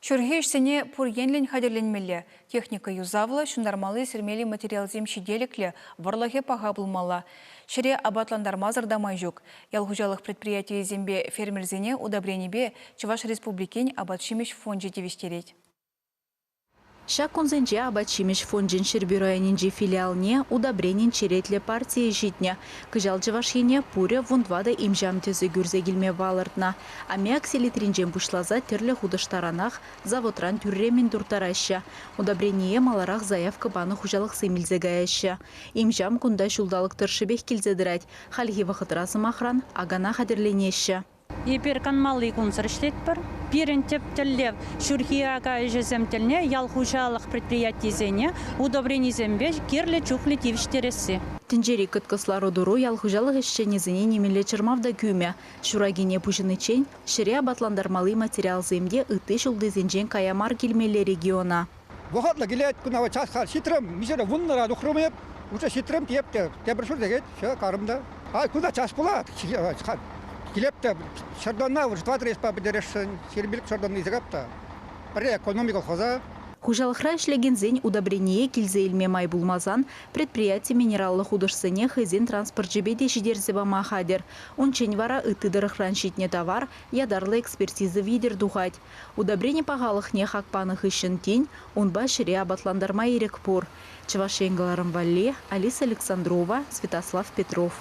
Ҫурхи ӗҫсене пур енлӗн хатӗрленмелле. Техника юсавлӑ, ҫунтармалли-сӗрмелли материалсем ҫителӗклӗ, вӑрлӑхӗ паха пулмалла. Ҫӗре апатлантармасӑр та май ҫук. Ял хуҫалӑх предприятийӗсемпе фермерсене удобренипе Чӑваш Республикин апат-ҫимӗҫ фончӗ тивӗҫтерет. Ҫак кунсенче апат-ҫимӗҫ фончӗн Ҫӗрпӳ районӗнчи филиалне удобренин черетлӗ партийӗ ҫитнӗ. Кӑҫал Чӑваш Ене пурӗ 14 им-ҫам тӗсӗ кӳрсе килме палӑртнӑ. Аммиак селитринчен пуҫласа тӗрлӗ хутӑш таранах заводран тӳрремӗн турттараҫҫӗ. Удобрение маларах заявка панӑ хуҫалӑхсем илсе каяҫҫӗ. Им-ҫам кунта ҫулталӑк тӑршшӗпех килсе тӑрать. Хальхи вӑхӑтра, сӑмахран, акана хатӗрленеҫҫӗ. Эпир канмалли кунсӑр ӗҫлетпӗр. Пирӗн тӗп тӗллев ҫурхи ака ӗҫӗсем тӗлне ял хуҫалӑх предприятийӗсене удобренисемпе кирлӗ чухлӗ тивӗҫтересси. Тӗнчери кӑткӑс лару-тӑру ял хуҫалӑх ӗҫченӗсене нимӗнле чӑрмав та кӳмӗ. Ҫуракине пуҫӑниччен ҫӗре апатлантармалли материалсем те ытти ҫултисенчен кая мар килмелле региона. Вӑхӑтлӑ килет, куна час халь ҫитрӗм, миҫере вуннӑра тухрӑм эп, уже ҫитрӗм тиеп те, тепӗр ҫур сехет, все, карӑм та. А кунта час пулать, килеп те, ҫӗртонна уже тӑват рейспа пӗтересшӗн, 25 ҫӗртонна илсе кап та. Пӗрре экономи колхоза. Хуҫалӑхра ӗҫлекенсен удобрение килсе илме май пулмасан предприяти минераллӑ хутӑшсене хӑйсен транспорчӗпе те ҫитерсе пама хатӗр. Унччен вара ытти тӑрӑхран ҫитнӗ тавар ятарлӑ экспертиза витӗр тухать. Удобрени пахалӑхне хак панӑ хыҫҫӑн тин унпа ҫӗре апатлантарма ирӗк пур. Чӑваш Ен кӑларӑм валли Алиса Александрова, Святослав Петров.